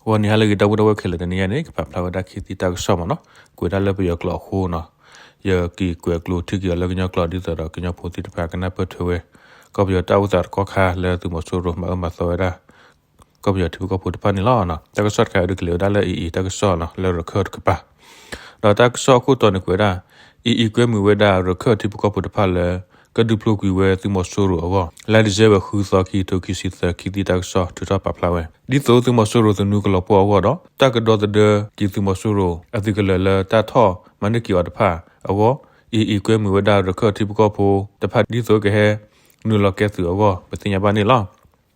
ဂီၤနံၤဟါလၢအဂ့ၤ ဒီပုၢ်ဝဲၢ်ခဲလၢာ်, တနံၤအံၤန့ၣ် ကဖးဖျါဝဲဒၣ် ခေတ်သစ် တၢ်ကစီၣ်မ့ၢ်နီၤ, ကွဲးဒၣ်လၢပယီၤကျိာ်အဃိနီၤ, ယက့ၤကွဲးကျိာ်ထံက့ၤအီၤလၢကညီကျိာ် ဒ်သိးဒီးကညီဖိသ့ၣ်တဖၣ်ကနၢ်ပၢၢ်ထွဲဝဲ, ကီၢ်ပယီၤတၢ်အိၣ်သးတကီၢ်ခါလၢသုးမီၤစိရိၤမၤအၢမၤသီဝဲဒၣ် ကီၢ်ပယီၤထံဖိကီၢ်ဖိတဖၣ်န့ၣ်လီၤ. တၢ်ကစီၣ်တခါအံၤဒုးကလဲၤဝဲဒၣ်လၢ အ့ၣ်အ့ၣ် တၢ်ကစီၣ်နီၤ လၢရခၢၣ်တကပၤ, ဒီးတၢ်ကစီၣ်အခိၣ်တီန့ၣ်ကွဲးဒၣ် အ့ၣ်အ့ၣ် ကွဲမုာ်ဝဲဒၣ်ရခၢၣ်ထံဖိကီၢ်ဖိတဖၣ်လၢ ကဒုးဖျိးကွံာ်ဝဲသုးမီၤစိရိၤအဂီၢ်, လါဒံၣ်စဲဘၢၣ် ဃုသီ ခံကထိခံဆံသၢ ခေတ်သစ် တၢ်ကစီၣ်ထုးထီၣ်ပာ်ဖျါဝဲ, ဒ်သိးသုးမီၤစိရိၤသနူကလီၤပှီၢ်အဂီၢ်ဒီး တၢ်ကဒီသဒၢက့ၤသုးမီၤစိရိၤအသုးကလၢၤလၢတၢ်ထီၣ်မၤန့ၢ်က့ၤအီၤတဖၣ်အဂီၢ်, အ့ၣ်အ့ၣ် ကွဲမုာ်ဝဲဒၣ်ရခၢၣ်ထံဖိကီၢ်ဖိတဖၣ် ဒ်သိးကဟဲနုာ်လီၤကဲသုးအဂီၢ် ပသ့ၣ်ညါဘၣ်န့ၣ်လီၤ.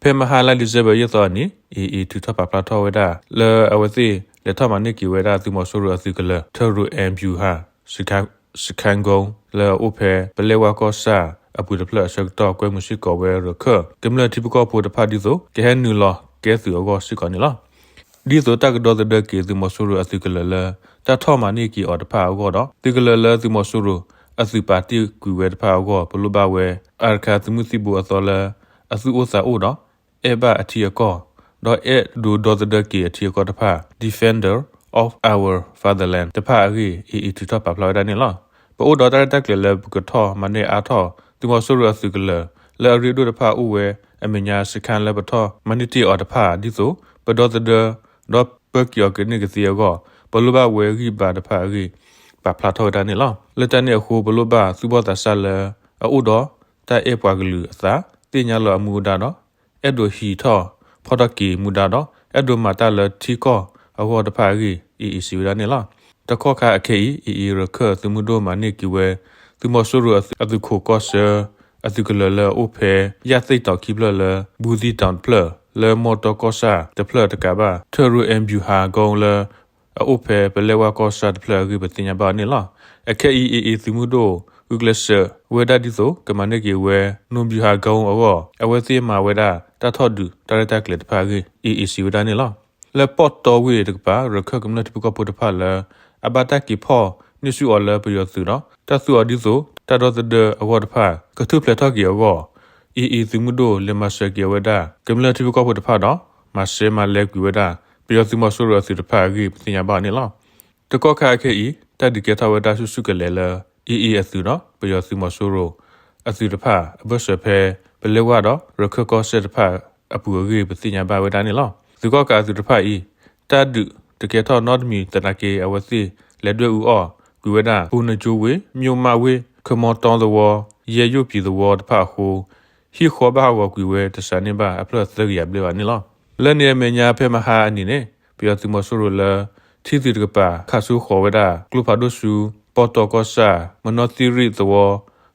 ဖဲမဟါလါဒံၣ်စဲဘၢၣ် ယဲၢ်သီအနံၤ အ့ၣ်အ့ၣ် ထုးထီၣ်ပာ်ဖျါထီၣ်ဝဲဒၣ် လၢအဝဲသ့ၣ်လဲၤထီၣ်မၤန့ၢ်က့ၤဝဲဒၣ်သုးမီၤစိရိၤအသုးကလၢၤ ထၢရူၣ် အၣ် ဗျူဟာ စခန်းကုန်း လၢအအိၣ်ဖဲပလဲဝါကီၢ်ဆၣ်အပူၤတဖျၢၣ်အဆၢကတီၢ် ကွဲမုာ်စ့ၢ်ကီးဝဲရခၢၣ်ကမျၢၢ်ထံဖိကီၢ်ဖိတဖၣ် ဒ်သိးကဟဲနုာ်လီၤကဲသုးအဂီၢ်စ့ၢ်ကီးန့ၣ်လီၤ. ဒ်သိးတၢ်ကဒီသဒၢက့ၤသုးမီၤစိရိၤအသုးကလၢၤလၢ တၢ်ထီၣ်မၤန့ၢ်က့ၤအီၤတဖၣ်အဂီၢ်ဒီး သုးကလၢၤလၢသုးမီၤစိရိၤအသုးပာ်တ့ၢ်ကွံာ်ဝဲတဖၣ်အဂီၢ် ပလိၣ်ဘၣ်ဝဲ အါရခါသုးမုၢ်သံၣ်ဘိအသီလၢ အသူၣ်အိၣ်သးအိၣ်ဒီး အဲၣ်ဘၣ်အထံအကီၢ် ဒီးအဲၣ်ဒိးဒီသဒၢက့ၤအထံအကီၢ်တဖၣ် Defender of Our Fatherland တဖၣ်အဂ့ၢ် အ့ၣ်အ့ၣ် ထုးထီၣ်ပာ်ဖျါဝဲဒၣ်န့ၣ်လီၤ. ပအိၣ်ဒီးတၢ်ရဲၣ်တၢ်ကျဲၤလၢပကထီၣ်မၤန့ၢ်အါထီၣ် သုးမီၤစိရိၤအသုးကလၢၤ လၢအရ့ဒိၣ်တဖၣ်အိၣ်ဝဲအမဲာ်ညါ စခန်း လၢပထီၣ်မၤန့ၢ်တ့ၢ်အီၤတဖၣ် ဒ်သိး ပဒီသဒၢ ဒီးပၢက့ၤအီၤကန့ၢ်ကသ့အဂီၢ် ပလိၣ်ဘၣ်ဝဲဂံၢ်ဘါတဖၣ်အဂ့ၢ် ပာ်ဖျါထီၣ်ဝဲဒၣ်န့ၣ်လီၤ. လၢတၢ်န့ၣ်အဃိ ပလိၣ်ဘၣ်သူၣ်ဘီၣ်သးစၢ်လၢ အအိၣ်ဒီးတၢ်အဲၣ်ပှၤကလုာ်အသး သ့ၣ်ညါလီၤအမူအဒါဒီး အဲၣ်ဒိးဟံးထီၣ်ဖီၣ်ထီၣ်က့ၤမူဒါဒီး အဲၣ်ဒိးမၤတၢ်လၢထံကီၢ်အဂီၢ်တဖၣ်အဂ့ၢ် အ့ၣ်အ့ၣ် စံးဝဲဒၣ်န့ၣ်လီၤ. တကီၢ်ခါအခဲအံၤ အ့ၣ်အ့ၣ် ရခၢၣ်သုးမုၢ်ဒိၣ်မၤန့ၢ်က့ၤဝဲ သုးမီၤစိရိၤအသုးခိၣ်ကီၢ်ဆၢ အသုးကလၢၤလၢအအိၣ်ဖဲ ယၣ်သ့ၣ်တီၤခံဖျၢၣ်လၢ ဘူးသံးတီၤတဖျၢၣ် လၢမီၢ်တီကီၢ်ဆၣ်တဖျၢၣ်တကးဘၣ် ထၢရူၣ် အၣ် ဗျူဟာကုန်း လၢ အအိၣ်ဖဲပလဲဝါကီၢ်ဆၣ်တဖျၢၣ်အဂ့ၢ် ပသ့ၣ်ညါဘၣ်အီၤန့ၣ်လီၤ. အခဲအံၤ အ့ၣ်အ့ၣ် သုးမုၢ်ဒိၣ် ဂုာ်ကျဲးစၢးဝဲဒၣ်ဒ်သိး ကမၤန့ၢ်က့ၤဝဲ နီၣ် ဗျူဟာကုန်း အဂီၢ် အဝဲသ့ၣ်မၤဝဲဒၣ်တၢ်ထီၣ်ဒုးတၢ်ရဲၣ်တၢ်ကျဲၤတဖၣ်အဂ့ၢ် အ့ၣ်အ့ၣ် စံးဝဲဒၣ်န့ၣ်လီၤ. လၢပီၣ်တီဝ့ၢ်တကပၤ ရခၢၣ်ကမျၢၢ်ထံဖိကီၢ်ဖိတဖၣ်လၢ အဘၣ်တၢ်က့ၤဖီၣ်န့ၢ်ဆူၣ်အီၤလၢပယီၤသုးဒီး တၢ်သူအီၤဒ်သိး တၢ်ဒီသဒၢအဂီၢ်တဖၣ် ကထူၣ်ဖျဲးထီၣ်က့ၤအဂီၢ် အ့ၣ်အ့ၣ် သုးမုၢ်ဒိၣ် လဲၤမၤစၢၤက့ၤအဝဲဒၣ် ကမျၢၢ်ထံဖိကီၢ်ဖိတဖၣ်ဒီး မၤစၢၤမၤလဲၤကွံာ်ဝဲဒၣ် ပယီၤသုးမီၤစိရိၤအသုးတဖၣ်အဂ့ၢ် ပသ့ၣ်ညါဘၣ်အီၤန့ၣ်လီၤ. တကီၢ်ခါအခဲအံၤ တၢ်ဒုးကဲထီၣ်ဝဲဒၣ်ဆူၣ်ဆူၣ်ကလဲာ်လၢ အ့ၣ်အ့ၣ် အသုးဒီး ပယီၤသုးမီၤစိရိၤအသုးတဖၣ် အဘၢၣ်စၢၤဖဲ ပလဲဝါဒီး ရခၢၣ်ကီၢ်စဲၣ်တဖၣ်အပူၤအဂ့ၢ် ပသ့ၣ်ညါဘၣ်ဝဲဒၣ်န့ၣ်လီၤ. သုးကီၣ်ကးအသုးတဖၣ်အံၤ တၢ်ဒုးတကဲထီၣ်နီတမံၤသနာ်က့ အဝဲသ့ၣ်လဲၤဒွဲၣ်အူအီၣ်ကွံာ်ဝဲဒၣ် ပူၤနကၠိဝ့ၢ်, မျိးမးဝ့ၢ်, ခမီတီသဝီ, ယဲၢ်ယိၣ်ပံၤသဝီတဖၣ်အဃိ ဟံၣ်ဃီဘၣ်ဟးဂီၤကွံာ်ဝဲတစှၤန့ၢ်ဘၣ်အဖျၢၣ်သၢကယၤဘျဲၣ်ဘၣ်န့ၣ်လီၤ. လၢန့ၣ်အမဲာ်ညါဖဲမဟါအနံၤန့ၣ် ပယီၤသုးမီၤစိရိၤလၢ ထံသုးတကပၤ ခးဆူဃီၤဝဲဒၣ် ကျိဖးဒိၣ်ဆူ ပီၣ်တီကီၢ်ဆၣ် မနီသံရံၣ်သဝီ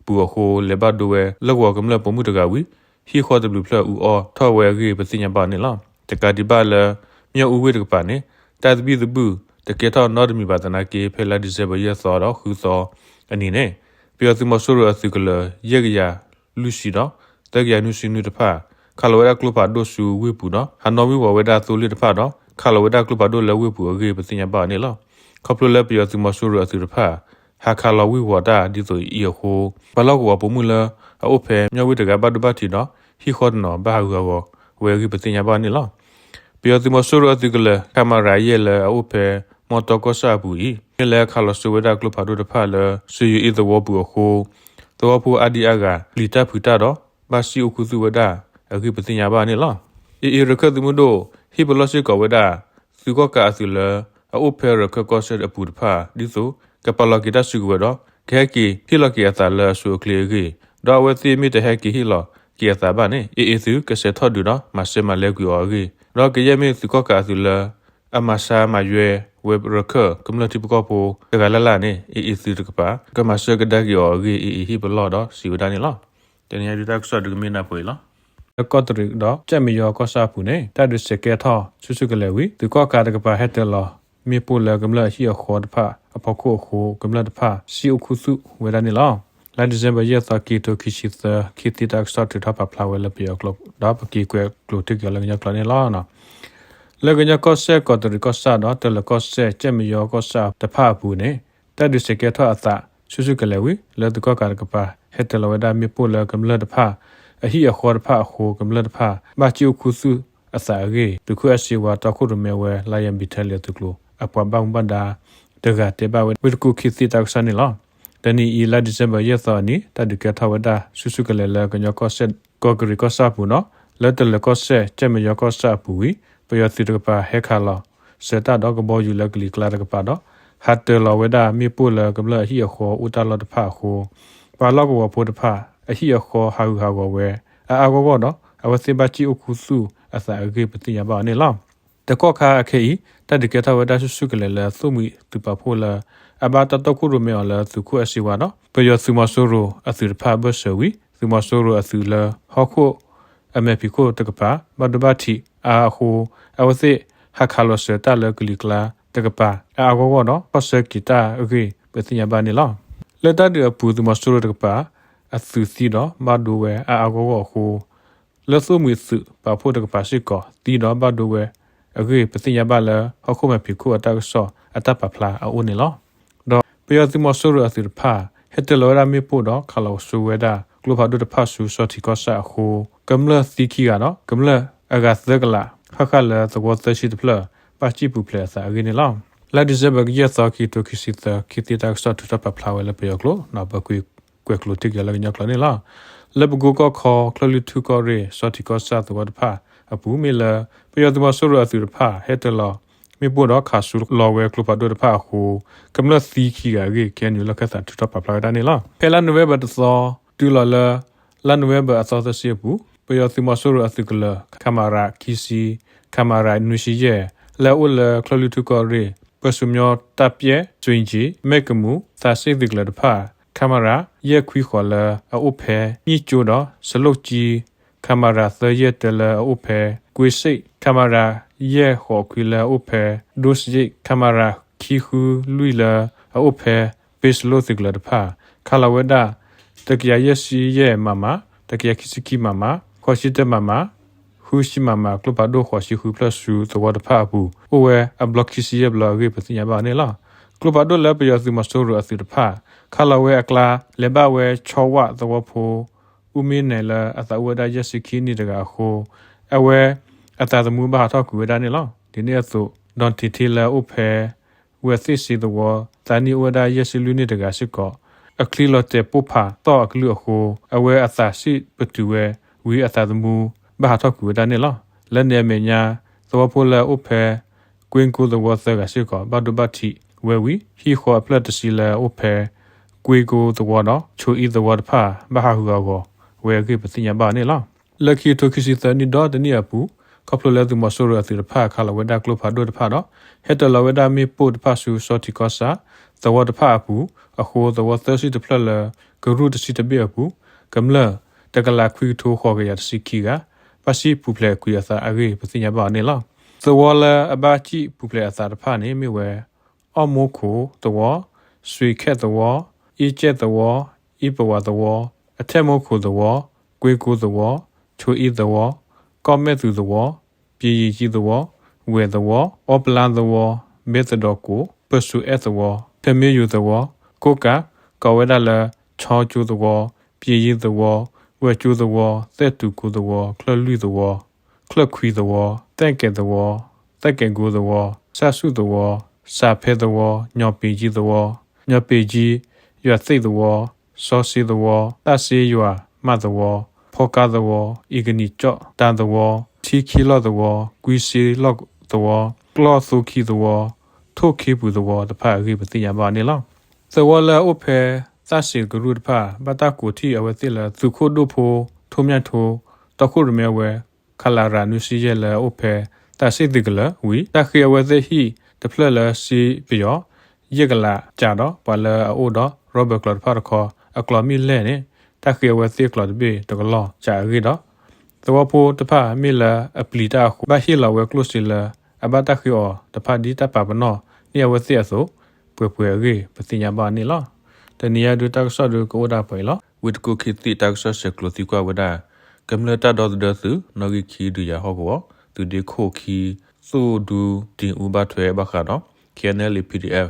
ပူၤအဃိ လဲၤဘၣ်ဒိဝဲ လၢဂီၤကမျၢၢ်ပိာ်မုၣ်တဂၤဝံၤ ဟံၣ်ဃီတဘျုးဖျၢၣ်အူအီၣ်ထီၣ်ဝဲအဂ့ၢ် ပသ့ၣ်ညါဘၣ်န့ၣ်လီၤ. တကးဒံးဘၣ်လၢ မျိးအူဝ့ၢ်တကပၤန့ၣ် တၢ်သဘံၣ်သဘုၣ်တကဲထီၣ်နီတမံၤဘၣ်သနာ်က့ ဖဲလါဒံၣ်စဲဘၢၣ် ယဲၢ်သီဒီးဃုသီအနံၤန့ၣ် ပယီၤသုးမီၤစိရိၤအသုးကလၢၤ ယဲၢ်ကယၤလွံၢ်ဆံဒီး သၢကယၤနွံဆံနွံတဖၣ် ခးလီၤဝဲဒၣ်ကျိဖးဒိၣ်ဆူဝ့ၢ်ပူၤဒီး ဟးနီၣ်ဝံၢ်ဝီၤဝဲဒၣ်သိလ့ၣ်တဖၣ်ဒီး ခးလီၤဝဲဒၣ်ကျိဖးဒိၣ်လၢဝ့ၢ်ပူၤအဂ့ၢ် ပသ့ၣ်ညါဘၣ်အီၤန့ၣ်လီၤ. ခီဖျိလၢပယီၤသုးမီၤစိရိၤအသုးတဖၣ် ဟးခးလီၤဝံၢ်ဝီၤတၢ်ဒ်သိးအံၤအဃိ ပှၤလီၢ်ကဝီၤပိာ်မုၣ်လၢအအိၣ်ဖဲ မျိးဝ့ၢ်တဂၤဘၣ်ဒိဘၣ်ထံးဒီး ဟံၣ်ဃီတနီၤဘၣ်ဟးဂူာ်ဟးဂီၤဝဲအဂ့ၢ် ပသ့ၣ်ညါဘၣ်န့ၣ်လီၤ. ပယီၤသုးမီၤစိရိၤအသုးကလၢၤ ခမရ ယဲၢ်လၢအအိၣ်ဖဲ မီၢ်တီကီၢ်ဆၣ်အပူၤအံၤ မ့ၢ်လၢခးလီၤစိဝဲဒၣ်ကျိဖးဒိၣ်တဖၣ်လၢ စယိၤအ့သဝီပူၤအဃိ သဝီဖိအါဒံအါဂၤ ပျံၤတၢ်ဖုးတၢ်ဒီး ဘၣ်စံၣ်အိၣ်ခူသူၣ်ဝဲဒၣ်အဂ့ၢ် ပသ့ၣ်ညါဘၣ်န့ၣ်လီၤ. အ့ၣ်အ့ၣ် ရခၢၣ်သုးမုၢ်ဒိၣ် ဟ့ၣ်ပလီၢ်စ့ၢ်ကီးဝဲဒၣ် သုးကီၣ်ကးအသုးလၢ အအိၣ်ဖဲရခၢၣ်ကီၢ်စဲၣ်အပူၤတဖၣ် ဒ်သိး ကပာ်လီၤက့ၤတၢ်စုကဝဲၤဒီး ကဟဲက့ၤဟ့ၣ်လီၤက့ၤအသးလၢအဆိအချ့အဂ့ၢ် ဒီးအဝဲသ့ၣ်မ့ၢ်တဟဲက့ၤဟ့ၣ်လီၤက့ၤအသးဘၣ်န့ၣ် အ့ၣ်အ့ၣ် သုးကဆဲးထီၣ်ဒုးဒီး မၤစၢၤမၤလဲၤကွံာ်အီၤအဂ့ၢ် ဒီးကယဲၢ်မ့ၢ်သုးကီၣ်ကးအသုးလၢ အမၤဆါမၤယွဲဝဲရခၢၣ်ကမျၢၢ်ထံဖိကီၢ်ဖိတဂၤလၢ်လၢ်န့ၣ် အ့ၣ်အ့ၣ် သုးတကပၤ ကမၤစၢၤကဒါက့ၤအီၤအဂ့ၢ် အ့ၣ်အ့ၣ် ဟ့ၣ်ပလီၢ်ဒီးစံးဝဲဒၣ်န့ၣ်လီၤ. တနံၤအံၤဒုးတၢ်ကစီၣ်ဒုးကမ့ၢ်နၢ်ပှဲၤအံၤလီၤ. လၢကီးတရံးဒီး ကၠဲၣ်မယီကီၢ်ဆၣ်အပူၤန့ၣ် တၢ်ဒုးစဲးကဲထီၣ်ဆူၣ်ဆူၣ်ကလဲာ်ဝံၤ သုးကီၣ်ကးတကပၤဟဲတ့ၢ်လီၤ မ့ၣ်ပိၢ်လၢကမျၢၢ်အဟံၣ်အဃီတဖၣ်အဖီခိၣ်အဃိ ကမျၢၢ်တဖၣ် စံၣ်အိၣ်ခူသူၣ်ဝဲဒၣ်န့ၣ်လီၤ. လါဒံၣ်စဲဘၢၣ် ယဲၢ်သီ ခံကထိခံဆံသၢ ခံသံတၢ်ကစီၣ်ထုးထီၣ်ပာ်ဖျါဝဲလၢပယီၤကျိာ် ဒီးပက့ၤကွဲးကျိာ်ထံက့ၤအီၤလၢကညီကျိာ်န့ၣ်လီၤ. လၢကညီကီၢ်စဲၣ် ကီးတရံးကီၢ်ဆၣ်ဒီး တၢ်လၢကီၢ်စဲၣ် ကၠဲၣ်မယီကီၢ်ဆၣ်တဖၣ်အပူၤန့ၣ် တၢ်ဒုးစဲးကဲထီၣ်အသး ဆူၣ်ဆူၣ်ကလဲာ်ဝံၤ လၢသုးကီၣ်ကးတကပၤ ဟဲတ့ၢ်လီၤဝဲဒၣ်မ့ၣ်ပိၢ်လၢကမျၢၢ်တဖၣ် အဟံၣ်အဃီတဖၣ်အဃိ ကမျၢၢ်တဖၣ် ဘၣ်စံၣ်အိၣ်ခူသူၣ် အသးအဂ့ၢ် သုးခိၣ်အဲၣ်စ့ဝါတီခိၣ်ရိၣ်မဲဝဲ Lion Battalion သုးကျိၤ အပှၤဘၣ်မူဘၣ်ဒါတဂၤတဲဘၣ်ဝဲ ဝ့ၢ်တကူၣ်ခံသ့ၣ်တၢ်ကစီၣ်န့ၣ်လီၤ. တနံၤအံၤ လါဒံၣ်စဲဘၢၣ် ယဲၢ်သီအနံၤ တၢ်ဒုးကဲထီၣ်ဝဲဒၣ်ဆူၣ်ဆူၣ်ကလဲာ်လၢကညီကီၢ်စဲၣ် ကီၢ်ကရံၣ်ကီၢ်ဆၣ်အပူၤဒီး လၢတလၢၤကီၢ်စဲၣ် ကၠဲၣ်မယီကီၢ်ဆၣ်အပူၤဝံၤ ပယီၤသုးတကပၤ ဟဲခးလီၤစၢၤတၢ်ဒီးကဘီယူၤလၢကလံၤကျါတကပၤဒီး ဟးတၢၤလီၤဝဲဒၣ်မ့ၣ်ပိၢ်လၢကမျၢၢ်အဟံၣ်အဃီအိၣ်တၢ်လီၢ်တဖၣ်အဃိ ပှၤလီၢ်ကဝီၤဖိတဖၣ် အဟံၣ်အဃီဟးဂူာ်ဟးဂီၤဝဲ အါအါဂီၢ်ဂီၢ်ဒီး အဝဲသ့ၣ်ဘၣ်စံၣ်အိၣ်ခူသူၣ်အသးအဂ့ၢ် ပသ့ၣ်ညါဘၣ်အီၤန့ၣ်လီၤ. တကီၢ်ခါအခဲအံၤ တၢ်ဒုးကဲထီၣ်ဝဲဒၣ်ဆူၣ်ဆူၣ်ကလဲာ်လၢသိၣ်မှံၤသုးပာ်ဖှိၣ်လၢ အဘၣ်တၢ်တီခိၣ်ရိၣ်မဲအီၤလၢသုးခိၣ်အဲၣ်စ့ဝါဒီး ပယီၤသုးမီၤစိရိၤအသုးတဖၣ်အဘၢၣ်စၢၤဝံၤ သုးမီၤစိရိၤအသုးလၢဟီၣ်ခိၣ်အမဲာ်ဖံးခိၣ်တကပၤ ဘၣ်ဒိဘၣ်ထံးအါအဃိ အဝဲသ့ၣ်ဟးခးလီၤစၢၤတၢ်လၢကလံၤကျါတကပၤ အါအါဂီၢ်ဂီၢ်ဒီး ခီၣ်ဆၢက့ၤတၢ်အဂ့ၢ် ပသ့ၣ်ညါဘၣ်န့ၣ်လီၤ. လၢတၢ်ဒုးအပူၤ သုးမီၤစိရိၤတကပၤ အသုးသံဒီးဘၣ်ဒိဝဲအါအါဂီၢ်ဂီၢ်အဃိ လၢသိၣ်မှံၤသုးပာ်ဖှိၣ်တကပၤစ့ၢ်ကီး သံဒီးဘၣ်ဒိဝဲအဂ့ၢ် ပသ့ၣ်ညါဘၣ်လၢ ဟီၣ်ခိၣ်မဲာ်ဖံးခိၣ်အတၢ်ကစီၣ်အတၢ်ပာ်ဖျါအအိၣ်န့ၣ်လီၤ. ဒီးပယီၤသုးမီၤစိရိၤအသုးတဖၣ် ဟဲတၢၤလီၤဝဲဒၣ်မ့ၣ်ပိၢ်ဒီးခးလီၤဆူဝဲဒၣ် ကျိဖးဒိၣ်တဖၣ်ဆူစီၤထံးကီၢ်ဆၣ်အဃိ ကမျၢၢ်သံခံဂၤဒီး ကမျၢၢ်အဂၤသၢကလး ဃၣ်ဃၣ်လၢသဝီသၢဆံတဖျၢၣ် ဘၣ်စံၣ်ပူၤဖျဲးအသးအဂ့ၢ်န့ၣ်လီၤ. လါဒံၣ်စဲဘၢၣ် ယဲၢ်သီ ခံကထိခံဆံသၢ ခံသ့ၣ်တၢ်ကစီၣ်ထုးထီၣ်ပာ်ဖျါဝဲလၢပယီၤကျိာ် ဒီးပကွဲးကျိာ်ထံက့ၤလၢကညီကျိာ်န့ၣ်လီၤ. လၢပကိကီၢ်ခီ ချၢၣ်လွံၢ်ထူၣ်ကီၢ်ရ့ၣ်စီၤထံးကီၢ်ဆၣ်သဝီတဖၣ်အပူၤ မ့ၢ်လၢ ပယီၤသုးမီၤစိရိၤအသုးတဖၣ် ဟဲတၢၤလီၤမ့ၣ်ပိၢ်ဒီးခးဆူလီၤဝဲကျိဖးဒိၣ်တဖၣ်အဃိ ကမျၢၢ်သံခံဂၤအဂ့ၢ် KNU လီၢ်ခၢၣ်သးထုးထီၣ်ပာ်ဖျါဝဲဒၣ်န့ၣ်လီၤ. ဖဲလါနိၣ်ဝ့ဘၢၣ်တသီ တုၤလီၤလၢ လါနိၣ်ဝ့ဘၢၣ်အသီသၢဆံအပူၤ ပယီၤသုးမီၤစိရိၤအသုးကလၢၤ ခမရ ခံဆံ ခမရ နွံဆံယဲၢ် လၢအအိၣ်လၢချၢၣ်လွံၢ်ထူၣ်ကီၢ်ရ့ၣ် ပၢၢ်ဆူၣ်မၠီတၢ်ပျဲ စွ့ၣ်ကၠံၣ် မဲၣ်ကမူၣ် သးစ့ၣ်သုးကလၢၤတဖၣ် ခမရ ယဲၢ်ခွံဃိးလၢအအိၣ်ဖဲ ညိၣ်ကၠိဒီး စလိၣ်ကၠံ ခမရ သၢယဲၢ်တၢလၢအအိၣ်ဖဲ ကွ့စ့ၣ် ခမရ ယဲၢ်ဃိးခွံလၢအအိၣ်ဖဲ ဒိစ့ၣ် ခမရ ခံဃုလွံၢ်လၢအအိၣ်ဖဲ ပ့စလိၣ်သုးကလၢၤတဖၣ် ခးလီၤဝဲဒၣ် တကယၤယဲၢ်ဆံယဲၢ်မးမး, တကယၤခံဆံခံမးမး, ဃိးဆံတၢမးမး, ဃုဆံမးမး ကျိဖးဒိၣ်ဃိးဆံဃုဖျၢၣ်ဆူသဝီတဖၣ်အပူၤ အိၣ်ဝဲအဘျီခံဆံယဲၢ်ဘျီအဂ့ၢ် ပသ့ၣ်ညါဘၣ်န့ၣ်လီၤ. ကျိဖးဒိၣ်လၢပယီၤသုးမီၤစိရိၤအသုးတဖၣ် ခးလီၤဝဲအကျါ လဲၤဘၣ်ဝဲဆီဝၣ်သဝီဖိ အူမ့ၢ်နဲၣ်လၢအသးအိၣ်ဝဲဒၣ်ယဲၢ်ဆံခံနံၣ်တဂၤအဃိ အဝဲအသးသမူဘၣ်ဟးထီၣ်ကွံာ်ဝဲဒၣ်န့ၣ်လီၤ. ဒ်န့ၣ်အသိး ဒီၣ်ထံးထ့လၢအအိၣ်ဖဲ ဝဲၢ်သ့ၣ်စ့သဝီ သးနံၣ်အိၣ်ဝဲဒၣ်ယဲၢ်ဆံလွံၢ်နံၣ်တဂၤစ့ၢ်ကီး အချံလီၤတဲာ်ပိၢ်ဖးသီၣ်အကလုၢ်အဃိ အဝဲအသးစံၣ်ပတုာ်ဝဲဝံၤ အသးသမူဘၣ်ဟးထီၣ်ကွံာ်ဝဲဒၣ်န့ၣ်လီၤ. လၢန့ၣ်အမဲာ်ညါ သဝီဖိလၢအအိၣ်ဖဲ ကွ့ကိသဝီသၢဂၤစ့ၢ်ကီး ဘၣ်ဒိဘၣ်ထံးဝဲဝံၤ ဟံၣ်ဃီအဖျၢၣ်တဆံလၢအအိၣ်ဖဲ ကွ့ကိသဝီဒီး ဆိအံသဝီတဖၣ် ဘၣ်ဟးဂူာ်ဟးဂီၤဝဲအဂ့ၢ် ပသ့ၣ်ညါဘၣ်န့ၣ်လီၤ. လၢခံကထိခံဆံသၢနံၣ်ဒီတနံၣ်အပူၤ ခီဖျိလၢသုးမီၤစိရိၤအသုးတဖၣ် ခးလီၤဝဲဒၣ်ကျိဖးဒိၣ်တဖၣ်ဒီး ဟဲတၢၤလီၤဝဲဒၣ်မ့ၣ်ပိၢ်တဖၣ်ဆူစီၤထံးကီၢ်ဆၣ် သဝီတဖၣ်အပူၤအဃိ သဝီသၢဆံတဖျၢၣ်လၢ ကရူၢ်တဆံတဘ့ၣ်အပူၤ ကမျၢၢ် တကလးခွံကထိဃိးကယၤတဆံခံဂၤ ဘၣ်စံၣ်ပူၤဖျဲးကွံာ်အသးအဂ့ၢ် ပသ့ၣ်ညါဘၣ်အီၤန့ၣ်လီၤ. သဝီလၢအဘၣ်စံၣ်ပူၤဖျဲးအသးတဖၣ်န့ၣ်မ့ၢ်ဝဲ အီၣ်မိခိၣ်သဝီ, စွ့ၤခဲၣ်သဝီ, အ့ကၠဲၣ်သဝီ, အ့ပဝးသဝီ, အထဲမိခိၣ်သဝီ, ကွ့ကိသဝီ, ဆိအ့သဝီ, ကီၢ်မဲၣ်သူးသဝီ, ပယံၤကံသဝီ, ဝဲၢ်သဝီ, အီပလါသဝီ, ဘဲသဒီးကိး, ပၢၢ်ဆူၣ်အဲၣ်သဝီ, ဖဲမ့ၢ်ယိၤသဝီ, ကိးကး ကိးဝဲဒၣ်လၢ ဆီကၠိသဝီ, ပယံၤသဝီ, ဝဲၢ်ကၠိသဝီ, သဲၣ်တူၤကိသဝီ, ချၢၣ်လွံၢ်သဝီ, ချၢၣ်ခွံသဝီ, သဲၣ်ကဲၣ်သဝီ, သဲၣ်ကဲၣ်ကိသဝီ, စၣ်ဆူၣ်သဝီ, စၣ်ဖဲသဝီ, ညီၣ်ပ့ၤကံသဝီ, ညီၣ်ပ့ၤကံ, ယွၤသ့ၣ်သဝီ, စီစ့သဝီ, တၢ်စ့ယွၤမးသဝီ, ဖီကါသဝီ, အ့ကနံၣ်ကၠီၣ်တၢ်သဝီ, ထံခံလီၢ်သဝီ, ကွံစ့လီၢ်သဝီ, ကျီၢ်သိခံသဝီ, ထိၣ်ခ့ပူၤသဝီတဖၣ်အဂ့ၢ် ပသ့ၣ်ညါဘၣ်န့ၣ်လီၤ. သဝီလၢအအိၣ်ဖဲ သၣ်စ့ၣ်ကရူၢ်တဖၣ် ဘၣ်တၢ်ကိးထီၣ်အဝဲသ့ၣ်လၢ သုးခိၣ်ဒိၣ်ဖိ ထိၣ်မၠၣ်ထိ တီခိၣ်ရိၣ်မဲဝဲ ခလရ နွံဆံယဲၢ်လၢအအိၣ်ဖဲ သးစ့ၣ်သုးကလၢၤဝံၤ တၢ်ဃ့အဝဲသ့ၣ်ဟံၣ်တဖျၢၣ်လၢစ့ပယီၤ ယဲၢ်ကလးကးဒီး ပှၤလၢအအိၣ်ဒီး ရီဘၢၣ်ကျိာ်တဖၣ်တခီ အကျိာ်မ့ၢ်လဲၣ်န့ၣ် တၢ်ဃ့အဝဲသ့ၣ်ကျိာ်တဘ့ၣ်တကလီၢ်ကးအဂ့ၢ်ဒီး သဝီဖိတဖၣ်မ့ၢ်လၢအပျံၤတၢ်အဃိ ဘၣ်ဟ့ၣ်လီၤဝဲကျိၣ်စ့လၢ အဘၣ်တၢ်ဃ့အီၤတဖၣ်ဒ်တၢ်ပာ်ပနီၣ်န့ၢ်အဝဲသ့ၣ်အသိး ပှဲၤပှဲၤအဂ့ၢ် ပသ့ၣ်ညါဘၣ်န့ၣ်လီၤ. တနံၤအံၤဒုးတၢ်ကစီၣ်ဒုးကအိၣ်ဒၣ်ပှဲၤအံၤလီၤ. ဝ့ၢ်တကူၣ်ခံသ့ၣ်တၢ်ကစီၣ်ဆဲးကျိးသံကွၢ်ဝဲဒၣ် ကမျၢၢ်တၢ်ဒီသဒၢသုး နီၣ်ဂံၢ်ခံဒုးယၤဟီၣ်ကဝီၤ သုးဒ့ခိၣ်ခံ သိၣ်ဒူတ့ၢ်အူဘၣ်ထွဲဘၣ်ဃးဒီး KNLA PDF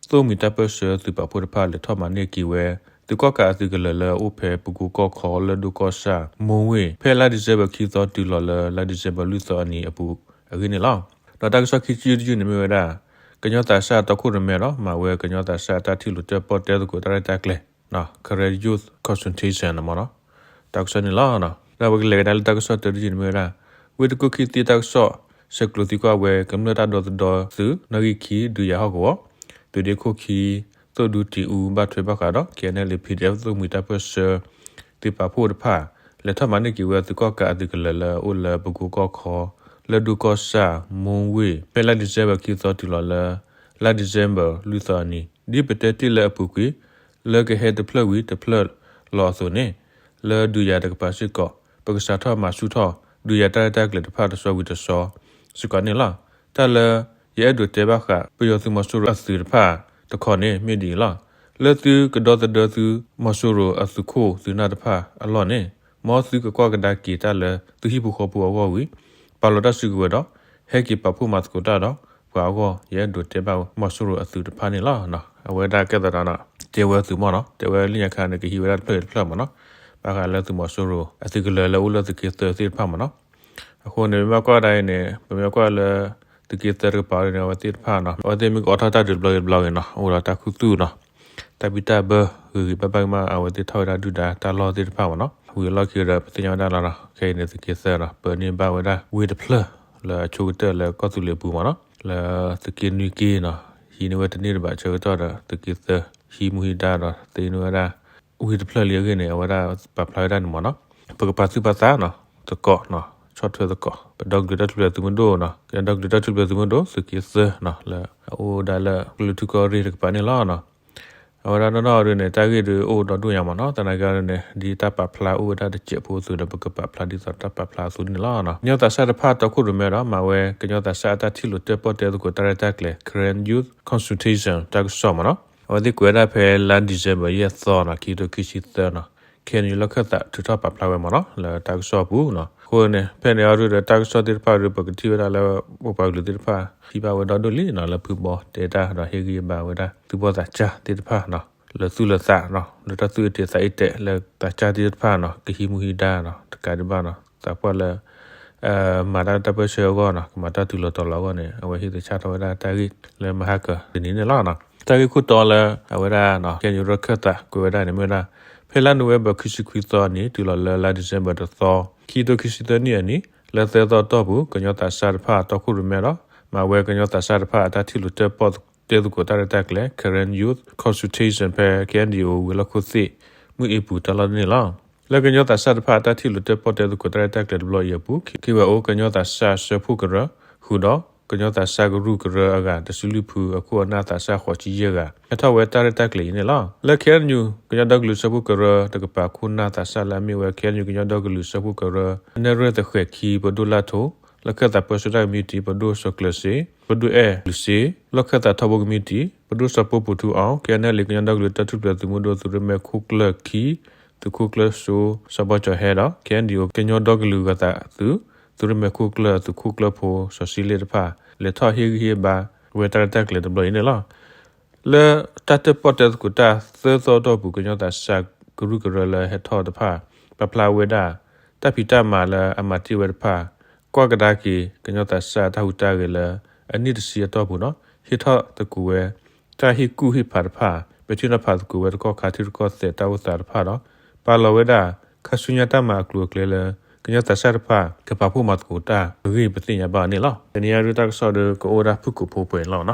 သိၣ်မှံၤတၢ်ပၢၢ်ဆၢသုးပာ်ဖှိၣ်တဖၣ် လဲၤထီၣ်မၤန့ၢ်က့ၤဝဲ သုးကီၣ်ကးအသုးကလၢၤလၢအအိၣ်ဖဲပကိကီၢ်ခီ လၢၢ်ဒိၣ်ကီၢ်ဆၣ် မိၢ်ဝ့ၢ် ဖဲလါဒံၣ်စဲဘၢၣ်ခံသီတုၤလီၤလၢလါဒံၣ်စဲဘၢၣ်လွံၢ်သီအနံၤအပူၤအဂ့ၢ်န့ၣ်လီၤ. ဒီးတၢ်ကစီၣ်ခံဆံတယုၢ်န့ၣ်မ့ၢ်ဝဲဒၣ် ကညီသးစၢ်တီခိၣ်ရိၣ်မဲဒီး မၤဝဲကညီသးစၢ်အတၢ်ထံၣ်လိာ်တၢၣ်ပီၣ်တဲသကိးတၢ်ရဲၣ်တၢ်ကျဲၤ Karen Youth Consultation မ့ၢ်နီၤ, တၢ်ကစီၣ်န့ၣ်လီၤ. ဒီးပကလဲၤကဒါလၢတၢ်ကစီၣ်တၢတယုၢ်န့ၣ်မ့ၢ်ဝဲဒၣ် ဝ့ၢ်တကူၣ်ခံသ့တၢ်ကစီၣ် ဆဲးကျိးသံကွၢ်ဝဲ ကမျၢၢ်တၢ်ဒီသဒၢသုး နီၣ်ဂံၢ်ခံ ဒုးယၤဟီၣ်ကဝီၤ သုးဒ့ခိၣ်ခံ သိၣ်ဒူတံၢ်အူဘၣ်ထွဲဘၣ်ဃးဒီး K N L A P D F သိၣ်မှံၤတၢ်ပၢၢ်ဆၢ သုးပာ်ဖှိၣ်တဖၣ် လဲၤထီၣ်မၤန့ၢ်က့ၤဝဲသုးကီၣ်ကးအသုးကလၢၤလၢအအိၣ်လၢပကိကီၢ်ခီ လၢၢ်ဒိၣ်ကီၢ်ဆၣ် မိၢ်ဝ့ၢ် ဖဲလါဒံၣ်စဲဘၢၣ်ခံသီတုၤလီၤလၢ လါဒံၣ်စဲဘၢၣ်လွံၢ်သီအနံၤ ဒ်ပတဲတ့ၢ်လၢအပူၤကွံာ် လၢကဟဲတဖျၢၣ်ဝံၤတဖျၢၣ်လီၤအသိးန့ၣ် လၢဒုးယၤတကပၤစ့ၢ်ကီး ပကစးထီၣ်မၤဆူၣ်ထီၣ် ဒုးယၤတၢ်ရဲၣ်တၢ်ကျဲၤတဖၣ်တစီဝံၤတစီစ့ၢ်ကီးန့ၣ်လီၤ. တၢ်လၢယအဲၣ်ဒိးတဲဘၣ်ဃး ပယီၤသုးမီၤစိရိၤအသုးတဖၣ်တခီန့ၣ် မ့ၢ်ဒ်အံၤလီၤ. လၢသုကဒီသဒၢသု မီၤစိရိၤအသုးခိၣ်သုးနၢ်တဖၣ်အလီၢ်န့ၣ် မ်သုကကွၢ်ကဒါက့ၤတၢ်လၢသုဟံၣ်ဖိဃီဖိအဂီၢ်ဝံၤ ပာ်လီၤတၢ်စုကဝဲၤဒီး ဟဲက့ၤပာ်ဖှိၣ်မၤသကိးတၢ်ဒီးပှၤအဂီၢ် ယအဲၣ်ဒိးတဲဘၣ်ဝဲ မီၤစိရိၤအသုးတဖၣ်န့ၣ်လီၤ. အဝဲဒၣ်ကဲသးဒီး တဲဝဲသုးမီၢ်နီၤ, တဲဝဲလၢညါခါန့ၣ် ကဟံးဝဲဒၣ်တဖျၢၣ်တဖျၢၣ်မ့ၢ်နီၤ, ဘၣ်ဃးလၢသုးမီၤစိရိၤ အသုးကလၢၤလၢအိၣ်လၢသုးက့သၢသ့ၣ်တဖၣ်မ့ၢ်နီၤ. အဃိန့ၣ် မ့ၢ်ဘၣ်ကွၢ်ဒၣ်အံၤန့ၣ် ပမ့ၢ်ကွၢ်လၢ သုးက့သၢတကပၤန့ၣ် အဝဲသ့ၣ်တဖၣ်နီၤ အဝဲသ့ၣ်မ့ၢ်ကအိးထီၣ်တၢ်ဒုးတဘျီဂ့ၤတဘျီဂ့ၤနီၤ အိၣ်ဒီးတၢ်ခူသူၣ်နီၤ တၢ်ဘံၣ်တၢ်ဘၢဂ့ၤဂ့ၤဘၣ်ဘၣ်မး အဝဲသ့ၣ်ထီၣ်ဝဲဒၣ်ဒုၣ်ဒါတၢ်လီၢ်သ့ၣ်တဖၣ်မ့ၢ်နီၤ. ဝံၤအလီၢ်ခံဒီး ပသ့ၣ်ညါဝဲဒၣ်လီၤနီၤ ခဲအံၤန့ၣ် သုးက့သၢနီၤ ပၢန့ၢ်ဘၣ်ဝဲဒၣ်ဝ့ၢ်တဖျၢၣ် လၢအဆိကတၢၢ်လၢကီၢ်သူလ့ၤအပူၤမ့ၢ်နီၤ လၢသုးက့နွံက့နီၤ ဟံးန့ၢ်ဝဲတန့ၢ်တဘၣ်ဆၢကတီၢ်ဒီး သုးက့သၢ ဟံးမူဟံးဒါဒီး သ့န့ၢ်ဝဲဒၣ် ဝ့ၢ်တဖျၢၣ်လံအဂ့ၢ်န့ၣ် အဝဲဒၣ်ပာ်ဖျါဝဲဒၣ်န့ၣ်မ့ၢ်နီၤ. ပကပာ်သူၣ်ပာ်သးနီၤ သကိးနီၤ ဆီၣ်ထွဲသကိး ပဒီကလုာ်တၢ်ထူၣ်ဖျဲးသုးမုၢ်ဒိၣ်နီၤ ကညီဒီကလုာ်တၢ်ထူၣ်ဖျဲးသုးမုၢ်ဒိၣ် သုးက့သၢနီၤ လၢအအိၣ်ဒၣ်လၢကလုာ်ထူၣ်ကီၢ်ရ့ၣ်တကပၤန့ၣ်လီၤ. အဝဲဒၣ်နီၢ်နီၢ်ဒ်န့ၣ် တၢ်ဂ့ၢ်ဒုးအိၣ်ဒီဒူၣ်ညါမ့ၢ်နီၤ သနာ်က့န့ၣ် ဒ်တၢ်ပာ်ဖျါအိၣ်ဝဲဒၣ်တစဲးဖိအသိးဒီး ပကပာ်ဖျါဒ်သိးတၢ်ပာ်ဖျါအသိးန့ၣ်လီၤ. ကညီသးစၢ်တဖၣ်တီခိၣ်ရိၣ်မဲဒီး မၤဝဲကညီသးစၢ်အတၢ်ထံၣ်လိာ်တၢၣ်ပီၣ်တဲသကိးတၢ်ရဲၣ်တၢ်ကျဲၤ Karen Youth Consultation တၢ်ကစီၣ်မ့ၢ်နီၤ အဝဲသ့ၣ်ကွဲးဝဲဒၣ်ဖဲလါ December ယဲၢ်သီနီၤ ခံကထိခံဆံသၢနီၤ K N U လီၢ်ခၢၣ်သးထုးထီၣ်ပာ်ဖျါဝဲမ့ၢ်နီၤ လၢတၢ်ကစီၣ်အပူၤနီၤ. အဃိန့ၣ် ဖဲန့ၣ်အံၤဒီးတၢ်ကစီၣ်သ့ၣ်တဖၣ်ဒီး ပကထံၣ်ဝဲဒၣ်လၢ ပပှၤကလုာ်သ့ၣ်တဖၣ် ဟံးဘၣ်ဝဲဒီဒူၣ်လံနီၤ လၢဖုဘီတဲတၢ်ဒီးဟ့ၣ်ဂံၢ်ဘါဝဲဒၣ် သုးဘီၣ်သးစၢ်သ့ၣ်တဖၣ်နီၤ လၢသူၣ်လၢသးနီၤ လၢတၢ်သူၣ်အ့ၣ်တ့ၢ်သးအ့ၣ်တဲာ်လၢသးစၢ်သ့ၣ်တဖၣ်နီၤ ကဟံးမူဟံးဒါနီၤ တကးဒံးဘၣ်နီၤ သးပှၢ်လၢ မၤတၢ်လၢတၢ်ပၢၢ်ဆၢအဂီၢ်နီၤ ကမၤတၢ်တုၤလီၤတီၤလီၤအဂီၢ်န့ၣ် အဝဲဟ့ၣ်သဆၣ်ထီၣ်ဝဲဒၣ်တၢ်ဂ့ၢ်လၢမဟါကတနံၤန့ၣ်လီၤ. တၢ်ဂ့ၢ်ခိၣ်တီလၢအဝဲဒၣ် K N U လီၢ်ခၢၣ်သးကွဲးဝဲဒၣ်န့ၣ်မ့ၢ်ဝဲဒၣ် ဖဲလါ November ခံဆံခွံသီအနံၤ တုၤလီၤလၢလါ December တသီ ခံကထိခံဆံသၢနံၣ်အနံၤ လၢသၢသီအတီၢ်ပူၤ ကညီသးစၢ်တဖၣ်တီခိၣ်ရိၣ်မဲဒီး မၤဝဲကညီသးစၢ်တဖၣ်အတၢ်ထံၣ်လိာ်တၢၣ်ပီၣ်တဲသကိးတၢ်ရဲၣ်တၢ်ကျဲၤ Karen Youth Consultation ဖဲ K N D O ဝ့ၢ်လီၢ်ခိၣ်သ့ၣ် မုၢ်အ့ပူၤတၢ်လီၢ်န့ၣ်လီၤ. လၢကညီသးစၢ်တဖၣ်အတၢ်ထံၣ်လိာ်တၢၣ်ပီၣ်တဲသကိးတၢ်ရဲၣ်တၢ်ကျဲၤတဘျီအံၤအပူၤ K Y O ကညီသးစၢ်စၢဖှိၣ်ကရၢ ဃုာ်ဒီး ကညီသးစၢ်ကရူၢ်ကရၢအဂၤ တစုလွံၢ်ဖု အခိၣ်အနၢ်သးစၢ်ဃိးဆံယဲၢ်ဂၤ ဟဲထီၣ်ဝဲတၢ်ရဲၣ်တၢ်ကျဲၤအံၤန့ၣ်လီၤ. လၢ K N U ကညီဒီကလုာ်စၢဖှိၣ်ကရၢတကပၤခိၣ်နၢ်သးစၢ်လၢအမ့ၢ်ဝဲ K N U ကညီဒီကလုာ်စၢဖှိၣ်ကရၢ နဲၣ်ရွဲၣ်သဃဲၤခံ ပဒိၣ်လၢ်ထိ လီၢ်ခၢၣ်သးပၢဆှၢတၢ်ကမံးတံာ် ပဒိၣ်စီၤကျၢၤစ့ ပဒိၣ်အဲၣ်လုးစ့ လီၢ်ခၢၣ်သးထီဘိကမံးတံာ် ပဒိၣ်စီၤပိၢ်ပူၤထူအီၤ K N L A ကညီဒီကလုာ်တၢ်ထူၣ်ဖျဲးသုးမုၢ်ဒိၣ် သုးရ့မဲခိၣ်ကျၢၢ်ခံ သုးခိၣ်ကျၢၢ်စိ စီၤဘီကၠီၤဟဲဒီး K N D O ကညီဒီကလုာ်ဂၤသးသုး သုးရ့မဲခိၣ်ကျၢၢ် သုးခိၣ်ကျၢၢ်ဖိ စီၤစံလ့ၣ်တဖၣ် လဲၤထီၣ်ဟ့ၣ်ဂံၢ်ဟ့ၣ်ဘါဝဲတၢ်ရဲၣ်တၢ်ကျဲၤတဘျီအံၤန့ၣ်လီၤ. လၢတၢ်တၢၣ်ပီၣ်တဲသကိးတၢ်သၢသီအတီၢ်ပူၤ ကညီသးစၢ်ကရူၢ်ကရၢလၢဟဲထီၣ်တဖၣ် ပာ်ဖျါဝဲဒၣ် တၢ်ဖံးတၢ်မၤလၢအမၤတ့ၢ်ဝဲတဖၣ် ကွၢ်ကဒါက့ၤ ကညီသးစၢ်တၢ်ဟူးတၢ်ဂဲၤလၢ အနံၣ်တဆံအတီၢ်ပူၤနီၤ ဟ့ၣ်ထီၣ်သကိးဝဲ တၢ်ဟ့ၣ်ကူၣ်ဟ့ၣ်ဖးတဖၣ် ပဲာ်ထံနီၤဖးသကိးဝဲတကီၢ်ခါထံရူၢ်ကီၢ်သဲးတၢ်အိၣ်သးတဖၣ်ဒီး ပာ်လီၤဝဲဒၣ် ခါဆူညါတၢ်မၤအကျိၤအကျဲလၢ ကညီသးစၢ်တဖၣ် ကပာ်ဖှိၣ်မၤသကိးတၢ်အဂ့ၢ် ပသ့ၣ်ညါဘၣ်န့ၣ်လီၤ. တနံၤအံၤဒုးတၢ်ကစီၣ်ဒီး ကအိၣ်ဝဲဒၣ်ဖုၣ်ကိာ်ဖိပှဲၤန့ၣ်လီၤနီၤ.